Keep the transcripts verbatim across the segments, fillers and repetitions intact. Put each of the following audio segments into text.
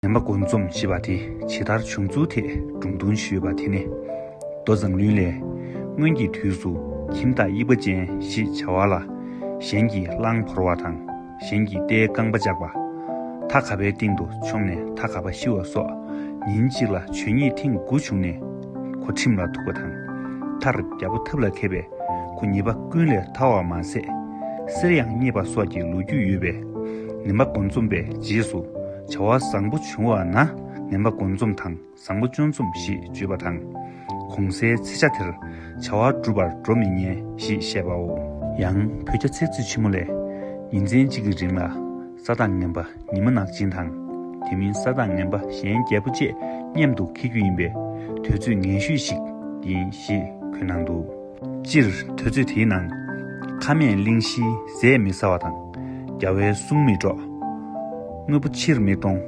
ངན་པ་དགུ་འཛོམས་ཞེས་པ་དེ་ཇི་ལྟར་བྱུང་ཚུལ་ཐད་སྒྲུང་ཐུང་ཞིག་ཡོད་པ་དེ་ནི། མདོ་མཛངས་བླུན་ལས། སྔོན་གྱི་དུས་སུ་ཁྱིམ་བདག་དབྱིག་པ་ཅན་ཞེས་བྱ་བ་ལ། གཞན་གྱིས་གླང་བོར་བ་དང་། གཞན་གྱིས་རྟའི་རྐང་པ་བཅག་པ། མཐའ་ག་པའི་སྟེང་དུ་མཆོངས་ནས་མཐའ་ག་པ་ཤི་བ་སོགས། ཉིན་གཅིག་ལ་ཇོ་ཉིད་ཐེངས་དགུ་བྱུང་ནས། ཁོ་ཁྲིམས་ལ་ཐུག་པ་དང་། མཐར་རྒྱལ་པོ་ཐབས་ལ་མཁས་པས་ཁོ་ཉེས་པ་ཀུན་ལས་ཐར་བ་མ་ཟད། གསེར་ཡང་རྙེད་པ་སོགས་ཀྱི་ལོ་རྒྱུས་ཡོད་པས། ངན་པ་དགུ་འཛོམས་པའི་རྗེས་སུ་བྱ་བ་བཟང་པོ་བྱུང་བ་ན་ངན་པ་དགུ་འཛོམས་དང་བཟང་པོ་བཅུ་འཛོམས་ཞེས་བརྗོད་པ་དང་། གོང་གསལ་ཚེས་ཆ་དེར་བྱ་བ་སྒྲུབ་པར་འགྲོ་མི་ཉན་ཞེས་བཤད་པའོ། ཡང་བོད་རྒྱ་ཚེས་ཚོད་ཆེན་མོ་ལས། ཉིན་མཚན་གཅིག་གི་རིང་ལ་ས་བདག་ངན་པ་ཉི་མ་ནག་ཅན་དང་། དེ་མིན་ས་བདག་ངན་པ་གཞན་རྒྱལ་པོ་བཅས་མཉམ་དུ་འཁེལ་རྒྱུ་ཡིན་པས། དུས་ཚོད་ངན་ཤོས་ཤིག་ཡིན་ཞེས་འཁོད་གནང་འདུག། སྤྱིར་དུས་ཚོད་དེའི་ནང་། ཁ་སྨྲས་གླེང་གཞིའི་ཟས་མི་ཟ་བ་དང་། རྒྱལ་བའི་གསུང་མི་སྒྲོག། དངོས་པོ་ཕྱིར་མི་གཏོང་།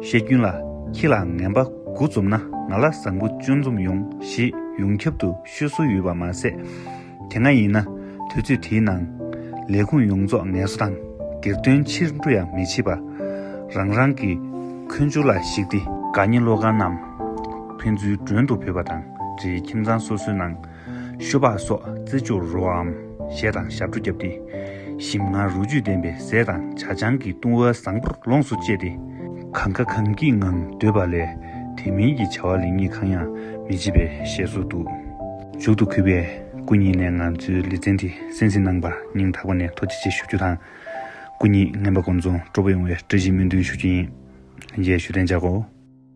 བཤད་རྒྱུན་ལ། ཁྱི་ལ་ངན་པ་དགུ་འཛོམས་ན་ང་ལ་བཟང་པོ་བཅུ་འཛོམས་ཡོང་ཞེས་ཡོངས་ཁྱབ་ཏུ་ཤོད་སྲོལ་ཡོད་པ་མ་ཟད། དེ་སྔ་ཡིན་ན་དུས་ཚོད་དེའི་ནང་ལས་ཁུངས་ཡོངས་རྫོགས་ངལ་གསོ་དང་སྒེར་དོན་ཕྱིར་འགྲོ་ཡང་མི་བྱེད་པར། རང་རང་གི་འཁོན་ཆུ་ལ་གཞིགས་ཏེ། དགའ་ཉེ་བློ་དཀར་རྣམས་ཕན་ཚུན་མགྲོན་དུ་བོས་པ་དང་། རེས་ཁྱིམ་ཚང་སོ་སོའི་ནང་ཤོ་སྦག་སོགས་རྩེ་སྦྱོར་རོའམ་གཞས་དང་ཞབས་བྲོ་བརྒྱབ་སྟེ། ཞིམ་མངར་རོ་བཅུད་ལྡན་པའི་ཟས་དང་ཇ་ཆང་གི་བཏུང་བ་བཟང་པོར་ལོངས་སུ་སྤྱད་དེ། གང་དགའ་གང་སྐྱིད་ངང་སྡོད་པ་ལས། དེ་མིན་གྱི་བྱ་བ་ལེགས་ཉེས་གང་ཡང་མི་བྱེད་པའི་བཤད་སྲོལ་འདུག། མཇུག་ཏུ་གུས་པས་སྐུ་ཉིད་ནས་ང་ཚོའི་ལེ་ཚན་འདི་གསན་གཟིགས་གནང་བར་སྙིང་ཐག་པ་ནས་ཐུགས་རྗེ་ཆེ་ཞུ་རྒྱུ་དང་། སྐུ་ཉིད་ངན་པ་དགུ་འཛོམས་སྤྲོ་པོ་ཡོང་བའི་བཀྲ་ཤིས་སྨོན་འདུན་ཞུ་རྒྱུ་ཡིན། རྗེས་ཞུ་དན་བྱ་གོ།